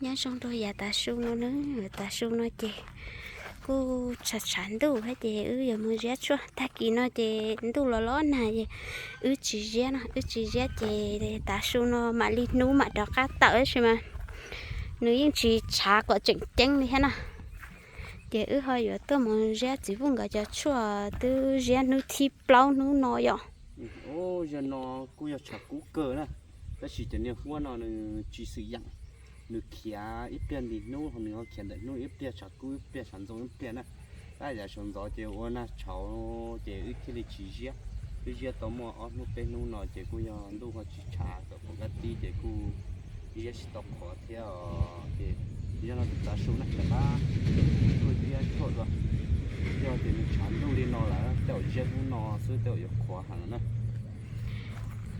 Nyob zoo rau yav tav su no na, tav su no ces kuj tshav tshav ntuj thiab ces wb yuav mus ziab tshuaj. Tag kis no ces ntuj los los nag es wb tsis ziab no, wb tsis ziab ces tav su no mam li hnub mam rov qab tawm tab sis mas nws yeej tsis tshav kom tseem ceeb li thiab na. Ces wb ho yuav tuaj mus ziab txiv Vuj nkawd cov tshuaj, twb ziab hnub thib plaub hnub no yom. Ub, zaum no kuj yog tshav kub kawg na, tab sis cov niag huab no nws tsis xwm yeem, nws khiav ib pliag nti hnub, nws ho khiav ntawm hnub, ib pliag tshav kub ib pliag tshav ntxoo ib pliag na. Tab yav sawv ntxov ces ua nag tshauv ces wb thiaj li tsis ziab, wb ziab tau muaj ob hnub peb hnub no ces kuj yog ntuj ho tsis tshav kom pom kab tib ces kuj ziab tsis tau qhuav thiab os. Ces yog no tus tav su na rov qab tuaj ziab tshuaj dua, yog tias nws tshav ntuj li no lawm tej zaum ziab hnub no xwb tej zaum yuav qhuav heev na.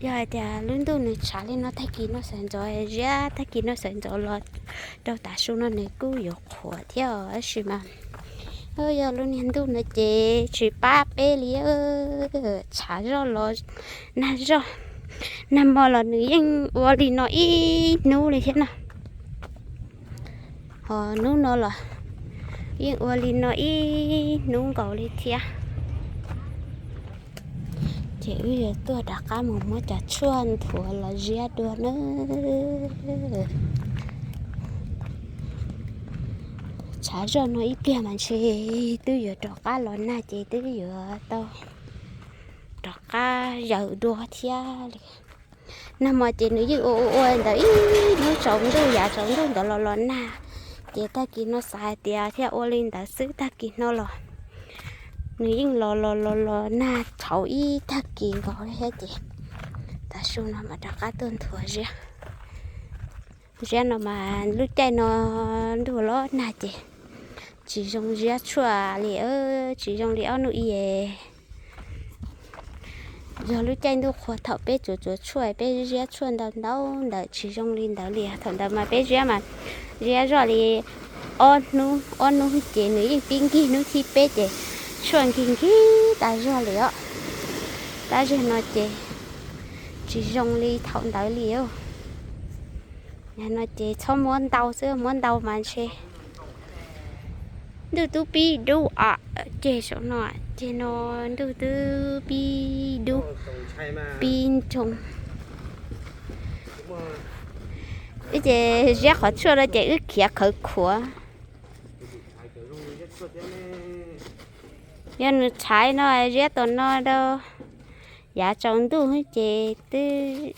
Yog hais tias lub ntuj nws tshav li no tag kis no sawv ntxov ziab, tag kis no sawv ntxov los rau tav su no nws kuj yuav qhuav thiab os, tab sis mas yog lub niag ntuj no ces tsis pab peb li, tshav zoj los nag zog, nag hmo los nws yeej ua li no ib hnub li thiab na. Ho hnub no los yeej ua li no ib hnub nkaus li thiab. Ces wb yuav tuaj rov qab mus muab cov tshuaj nthuav los ziab dua na. Tshav zoj no ib pliag mas ntshe twb yuav rov qab los nag ces twb yuav tau rov qab yaws dua thiab li. Nag hmo ces nws yeej ua ua ua ntawd ib hnub tsaus ntuj, yav tsaus ntuj ntawd los los nag, ces tag kis no xav hais tias thiaj ua li ntawd xwb, tag kis no los nws yeej los los los los nag tshauv ib tag kis nkaus li thiab ces tav su no mam rov qab tuaj nthuav ziab. Ziab no mas lub caij no ntuj los nag ces tsis zoo ziab tshuaj li, tsis zoo li ob hnub ib. Yog lub caij ntuj qhuav thaum peb tsuav tsuav tshuaj peb ziab tshuaj ntau ntau ntawd tsis zoo li ntawd li. Thaum ntawd mas peb ziab mas ziab zoj li ob hnub, ob hnub ces nws yeej pib nkig hnub thib peb ces tshuaj nkig nkig tas zog li os. Tab zaug no ces tsis zoo li thaum ntawd li. No ces txhob muab ntau xwb, muab ntau mas ntshe ntuj twb pib dub os. Ces saum no, ces no ntuj twb pib dub, pib ntsoog. Wb ces ziab qhov tshuaj no ces wb khiav khawv khuav. Yog nws tshav no ziab tom no rau yav tsaus ntuj ces twb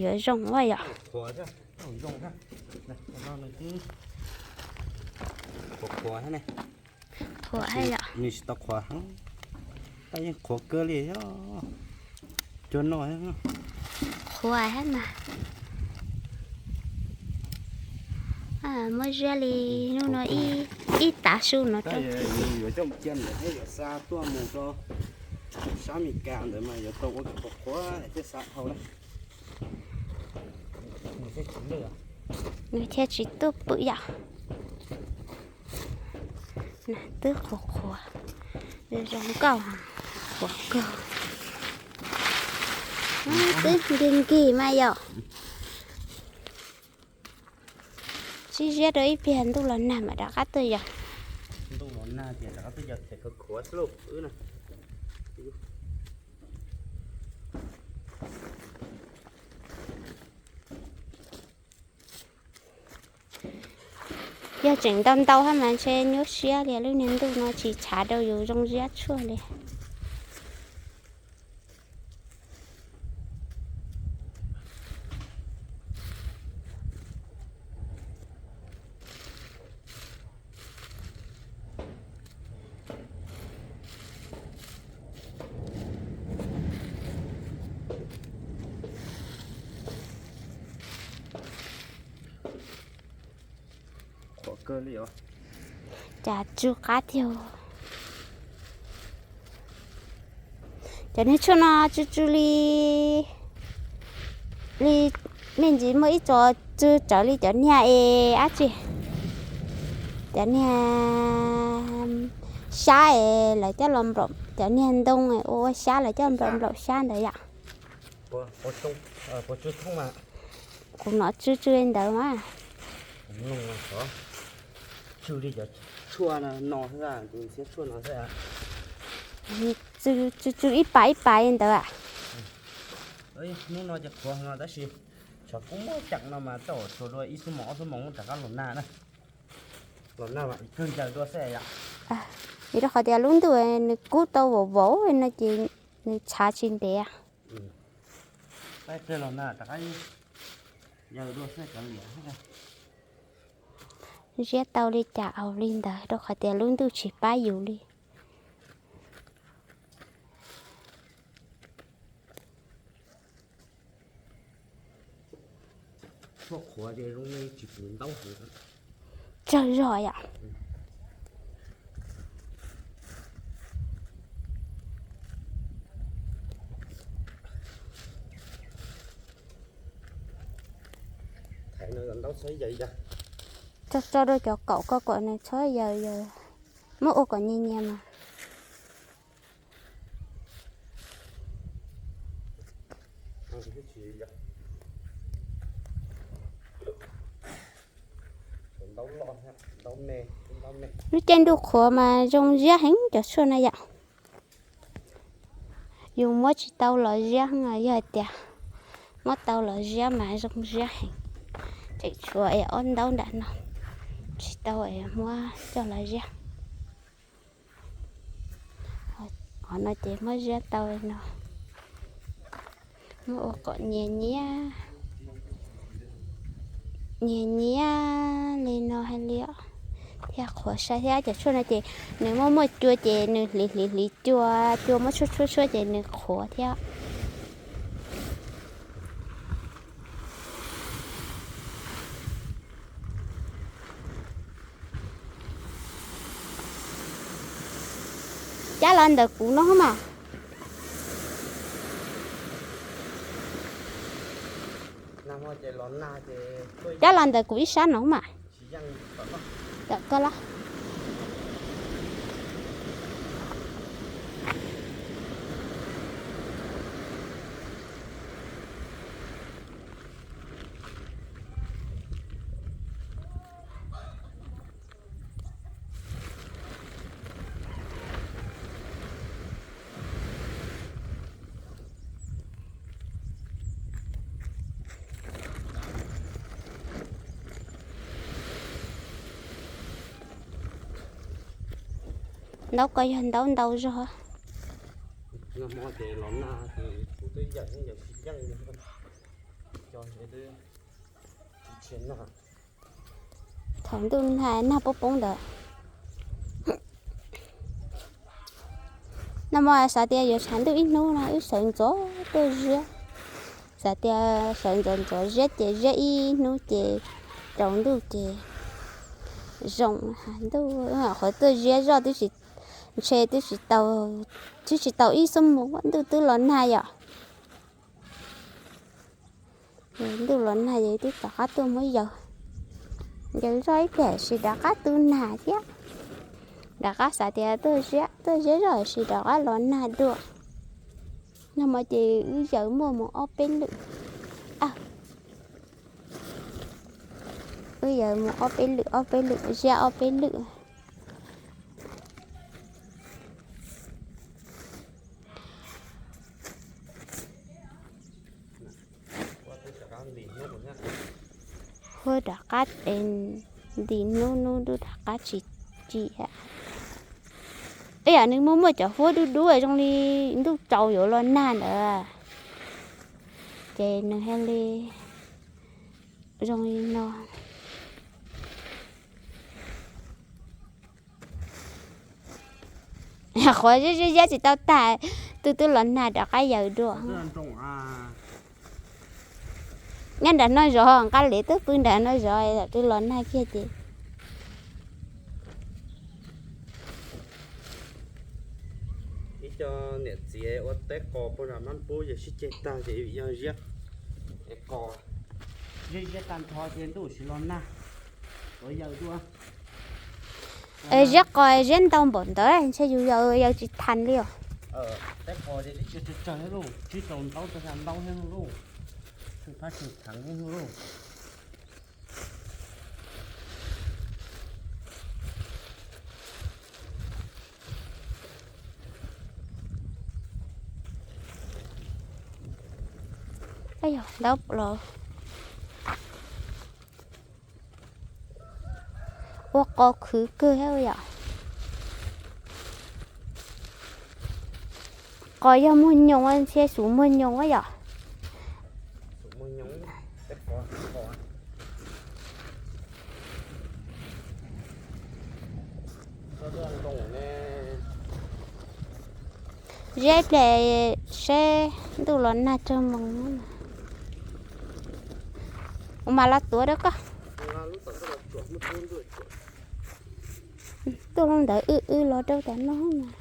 yuav zoo ua yom. Qhuav thiab yom. Nws tsis tau qhuav heev, tab yeej qhuav kawg li os. Cua no qhuav thiab mas. Muab ziab li hnub no ib tav su no rau. Yuav coj mus cia ntawd thiab yuav xa tuaj mus rau sab Mes Kas ntawd mas yuav tau ua qhuav qhuav thiaj xa dhau na. Nws thiaj tsis tuaj pwm yom. Twb qhuav qhuav, zoo nkauj, qhuav kawg. Twb nkig nkig mas yom. Sib ziab rau ib pliag ntuj los nag mam rov qab tuaj yos. Ntuj los nag ces rov qab tuaj yos them khuav khuav xwb lauj wb na. Yog tseem ntau ntau hab mas ntshe nyuaj siab li, lub niag ntuj no tsis tshav rau yus zoo ziab tshuaj li. Qhuav kawg li os. Cas tsw qab tiag. Cov niag tshuaj no tsw tsw li, li me ntsis muaj ib txo tsw tsawv li cov niag es dab tsi, cov niag xyab es lawv coj los nplaum, cov niag ntoo ua ua xyab lawv coj los nplaum nplaum xyab ntawd yom. Kuv hnov tsw tsw li ntawd mas. Noj xov, tsw li cov tshuaj no xwb, tus ntxhiab tshuaj no xwb. Tsw tsw ib pas ib pas li ntawd. Hnub no ces qhuav no tab sis xyov kub muab ceem no mas tej zaum tsuas dua ib xuab moos ob xuab moos rov qab los nag na. Los nag mas kawg ncaws dua xwb yom. Vim rau qhov tias lub ntuj nws kub tau vauv vauv no ces nws tshav tsis ntev. Los nag rov qab ncaws dua xwb cov liam. Ziab tau li cas aus li ntawd rau qhov tias lub ntuj tsis pab yus li. Tshuaj qhuav ces zoo li tsis pum ntaub heev. Tsawg zog yom. Thaiv no kom ntaub txhob yaws. Tso tso rau cov kaum ko kom nws txhob yaws yaws. Muab ua kom nyias nyias mas. Lub caij ntuj qhuav mas zoo ziab heev cov tshuaj no yom. Yus muab tsis tau los ziab, yog hais tias muab tau los ziab mas zoo ziab heev. Tseem tshuav es ob ntaub nram no tsis tau es muab coj los ziab. Qhov no ces muab ziab tau no, muab ua kom nyias nyias, nyias nyias li no hais li os. Thiab qhuav sai thiab, cov tshuaj no ces nws muaj muaj cua ces nws hliv hliv hliv cua, cua muab tshuab tshuab tshuab ces nws qhuav thiab. Cab los ntawm kuv no mas. Cab los ntawm kuv ib sab no mas. Kom koj los. Ntaub ko yog ntaub ntau zog. Thaum ntuj nag poob poob ntawd. Nag hmo xav tias yuav tshav ntuj ib hnub no wb sawv ntxov tuaj ziab. Xav tias sawv ntxov ntxov ziab ces ziab ib hnub ces tsaus ntuj ces zoo ntuj. Qhov tuaj ziab zoj twb tsis, ntshe twb tsis tau, twb tsis tau ib xuab moos ntuj twb los nag yom. Ntuj los nag ces twb rov qab tuaj muab yaws. Yaws zoj ib pliag sis rov qab tu nag thiab. Rov qab xav tias tuaj ziab, tuaj ziab zoj sis rov qab los nag dua. Nag hmo ces wb yaws muaj mus ob peb lwm. Wb yaws mus ob peb lwm, ob peb lwm, ziab ob peb lwm. Huab rov qab, nti hnub hnub dub rov qab tsis tsim. Ib yam nws muaj muaj cov huab dub dub zoo li ntuj tsaus yuav los nag ntawd, ces nws thiaj li zoo li no. Qhuav ziab ziab tsis tau tag, twb twb los nag rov qab yaws dua. Nyob nram no zov, nqa liab twb pw nram no zov, twb los nag kiag ces. Ib co niam txiv ua teb qos puag nram mab pub ces sib ceg tag ces yog ziab, qos ziab ziab tag nrho ces ntuj tsis los nag, tuav yaws dua. Es ziab qos ziab ntau npaum ntawd ntshe yus yaws yaws tsis tag li os. Teb qos ces tsawg tsawg thiab lauj, tsib rau ntaub rau xya ntaub thiab lauj, tsheej phab tsheej theev thiab lauj. Yog ntawd los ua qos khwv kawg yom. Qos yog muag nyoos, ntxhia xub muag nyoos yom. Ziab ib pliag seb ntuj los nag tsawg moos. Ua mas los tuav rau koj. Tuaj lub ntawd wb wb los rau tom no mas.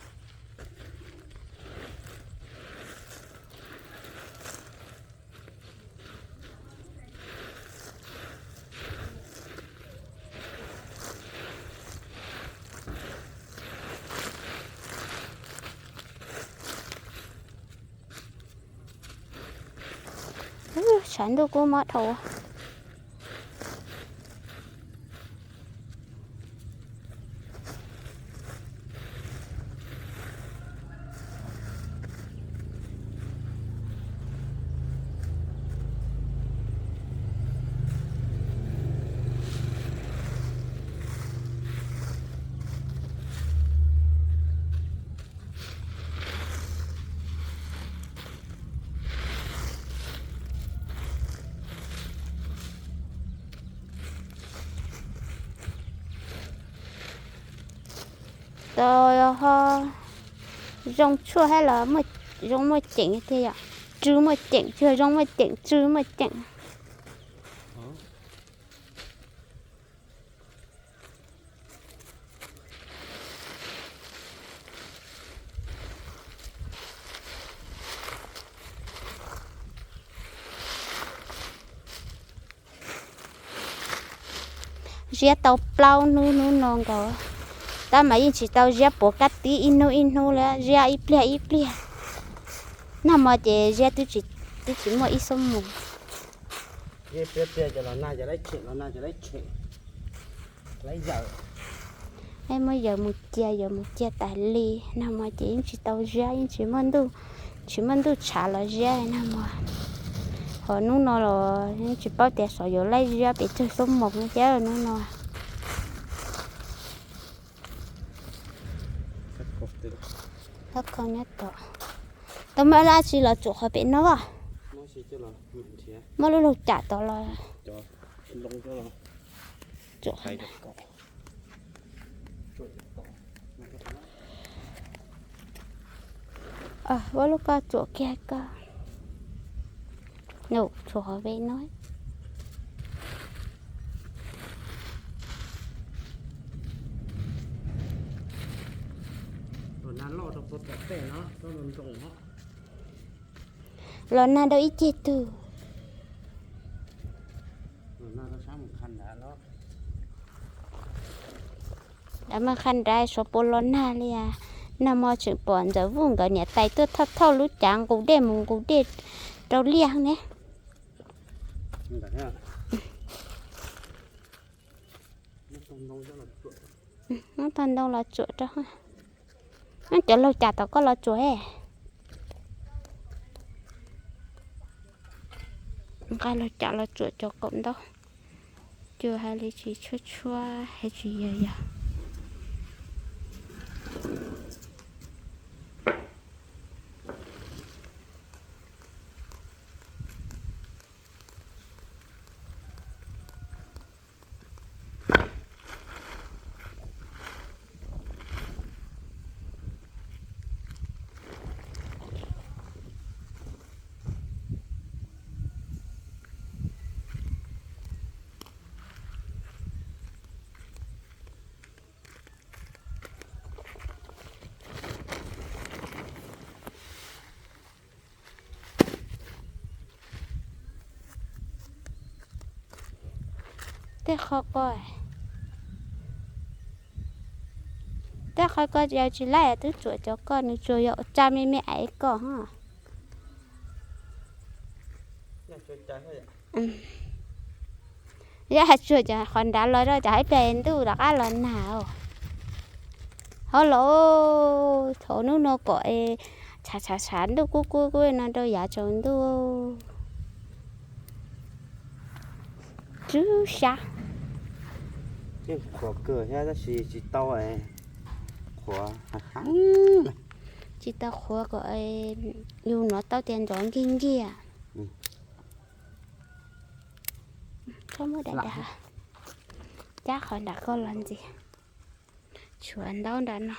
Tshav ntuj kub mob dhau. Tau ho zoo tshuaj thiab los zoo muaj ceem tiag yom. Tsw muaj ceem, tsis yog zoo muaj ceem, tsw muaj ceem. Ziab tau plaub hnub hnub no nkaus, tab mas yeej tsis tau ziab puav kab tib ib hnub ib hnub li, ziab ib pliag ib pliag. Nag hmo ces ziab twb tsis muaj ib xuab moos. Muab yawm mus cia, yawm mus cia tas li. Nag hmo ces yeej tsis tau ziab, yeej tsis muaj ntuj, tsis muaj ntuj tshav los ziab nag hmo. Ho hnub no los yeej tsis paub tias xyov yuav laij ziab pes tsawg xuab moos thiab hnub no. Khov nyob tod. Tau muab dab tsi los tsuam qhov pem no? Muab lub laug cam tod los tsuam. Muab lub koj tsuam kiag koj. Tsuam qhov pem no. Los nag rau ib ceg tug. Dab mas qha nrad suav puas los nag li. Nag hmo tseem pom Ntxawm Vuj nkawd niam tais tuaj thauj thauj lub cav nqus dej mus nqus dej rau liaj ne. Muab tog ntoo los tsuam rau. Cov laug cam tom koj los tsuam. Nqa laug cam los tsuam cov kaum ntaub. Cua hais li tsis tshuab tshuab hais tsis yog yog. Tej qhov ko, tej qhov ko yog tsis laij twb tsuam cov ko, nws tsuas yog tsa me me aiv ko. Yog hais tsuag cov qhov nrad los rau cov hais pliag ntuj rov qab los nag. Hauv los thaum hnub no kom tshav tshav tshav ntuj kub kub kub no rau yav tsaus ntuj. tsw sab. Yeej qhuav kawg thiab tab sis tsis tau qhuav heev. Tsis tau qhuav kom yus nov tau tias nrov nkig nkig. Txhob muab daim dav cab qhov nram koj los ntxiv. Tshuav ntaub nram no.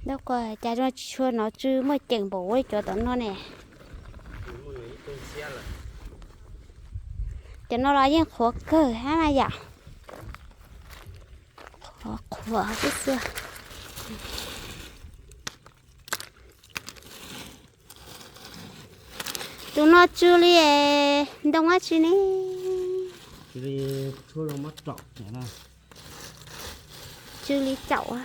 Ntawm ko cas zoo tsis tshua nov tsw muaj ceem npaum li cov tom no ne. Cov no los yeej qhuav kawg thiab na yom. Qhuav qhuav xwb xwb. Tus no tsw li ntoo dab tsi ne? Tsw li tshuab zoo muab raum no. Tsw li caum.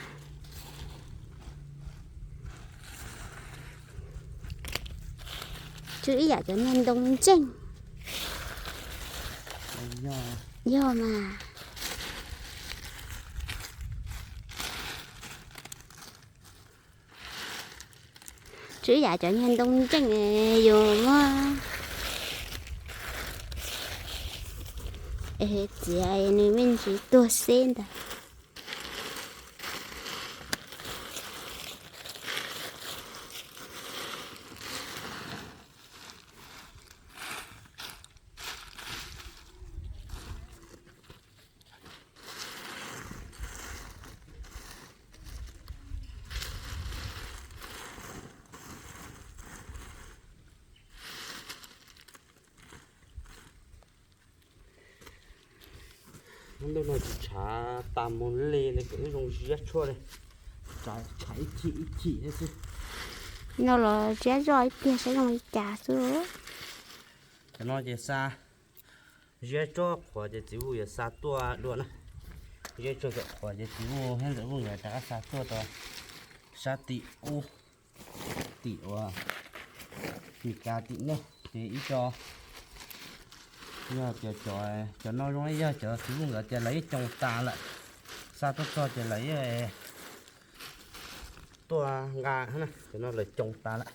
Tsw ib yam cov niag ntoo ntseej. Yog mas. Tsw ib yam cov niag ntoo ntseej yus muab txiav nws me ntsis tuag xeb ntag. Hnub no tsis tshav tas mus li ne, kom wb zoo ziab tshuaj li. Tshav ib chim ib chim thiab xwb. No los ziab zoj ib pliag saib zoo li cas xwb. Cov no ces xa ziab tsuag qhuav ces txiv Vuj yuav xa tuaj dua na. Ziab tsuag txawm qhuav ces txiv Vuj thiab ntxawm Vuj nkawd rov qab xa tuaj rau sab tim ub, tim uas Mes Kas tim nej ces ib co. Yog tias cov no zoo li yog cov txiv Vuj nkawd tias lawv yeej coos tas lawm, xa tuaj txog ces lawv yeej tuaj nqa na, cov no lawv coos tas lawm.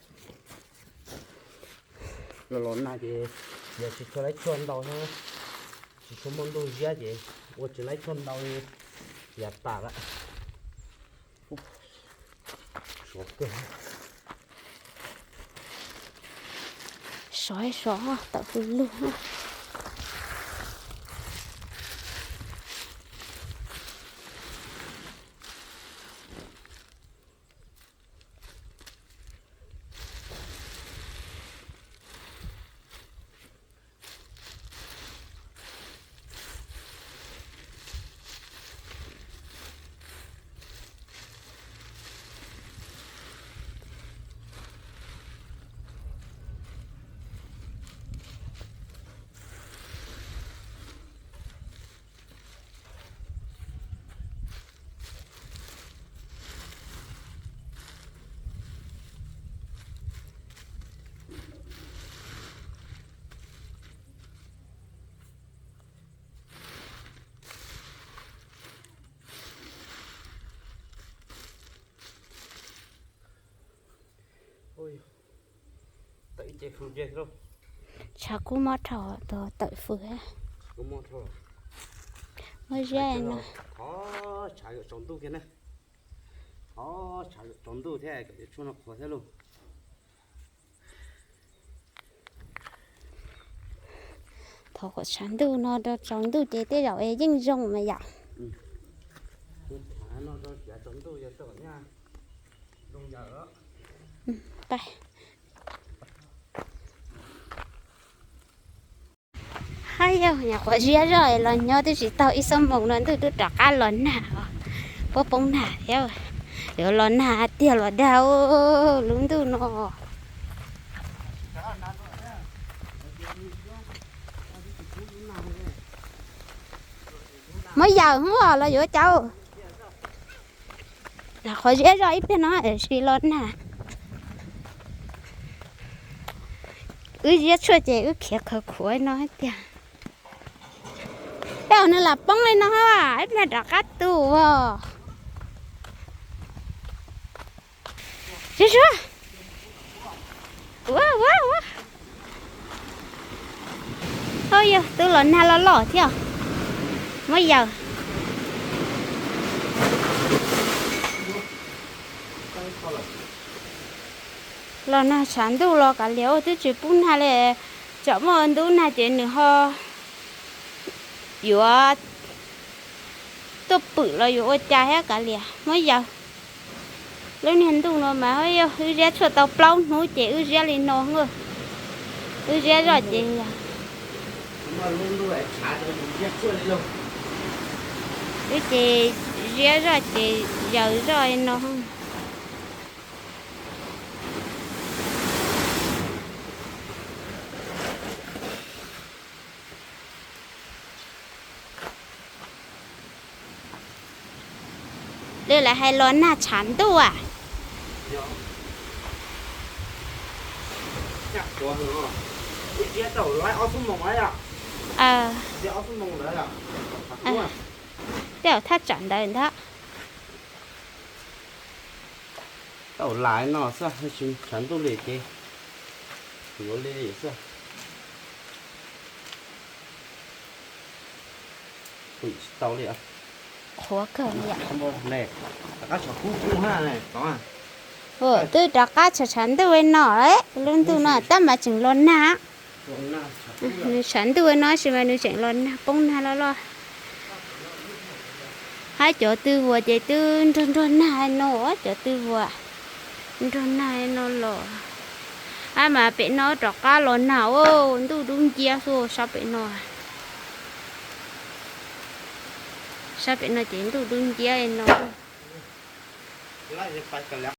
Los los nag ces yog tsis tshua laib tshuaj ntau thiab, tsis tshua muaj ntuj ziab ces ua tsis laib tshuaj ntau li, yav tas lawm. Sov kawg. Sov sov tawm hws lug. Tshav kub mob dhau, tawm fws. Muaj ziab no. Thov tshav yuav tsaus ntuj kiag na. Thov tshav yuav tsaus ntuj thiab kom cov tshuaj no qhuav thiab lauj. Thov kom tshav ntuj no rau tsaus ntuj ces tej zaum es yeej zoo mas yom. Hab yog nyuam qhuav ziab zoj los nyob twb tsis tau ib xuab moos no ntuj twb rov qab los nag, puab poob nag thiab. Yuav los nag tiag los dag lub ntuj no. Muab yawm hwv los yuav cauv. Nyuam qhuav ziab zoj ib pliag no es los nag. Wb ziab tshuaj ces wb khiav khawv khuav no tiag. Tej zaum nws lam poob li no, ib pliag rov qab tu os. Suav suav. Ua ua ua. Au yog twb los nag loj loj thiab. Muab yawm. Los nag tshav ntuj los kav liam ua twb tsis pub nag li. Tsom muaj ntub nag ces nws ho yuav tuaj pwm los yuav ua cas thiab kav liam muab yawm. Lub niag ntuj no mas yog wb ziab tshuaj tau plaub hnub ces wb ziab li no. Wb ziab zoj ces, wb ces ziab zoj ces yawm zoj li no. Lawv hais los nag tshav ntuj a. Tej zaum thaj tsam ntawd ntag. Tau lais no xwb, tshav ntuj li ces yuav li xwb. Pwm tsis tau li. Qhuav kawg li. Rov qab tshav kub kub ha. Twb rov qab tshav tshav ntuj li no, lub ntuj no tab mas tseem los nag. Nws tshav ntuj no sis mas nws tseem los nag poob nag loj loj. Hab cov tw vuas ces twb nrog nrog nag no, cov tw vuas nrog nag no los. Hab mas pem no rov qab los nag, ntuj dub nciab xwb sab pem no. Sab pem no ces ntuj dub nciab no.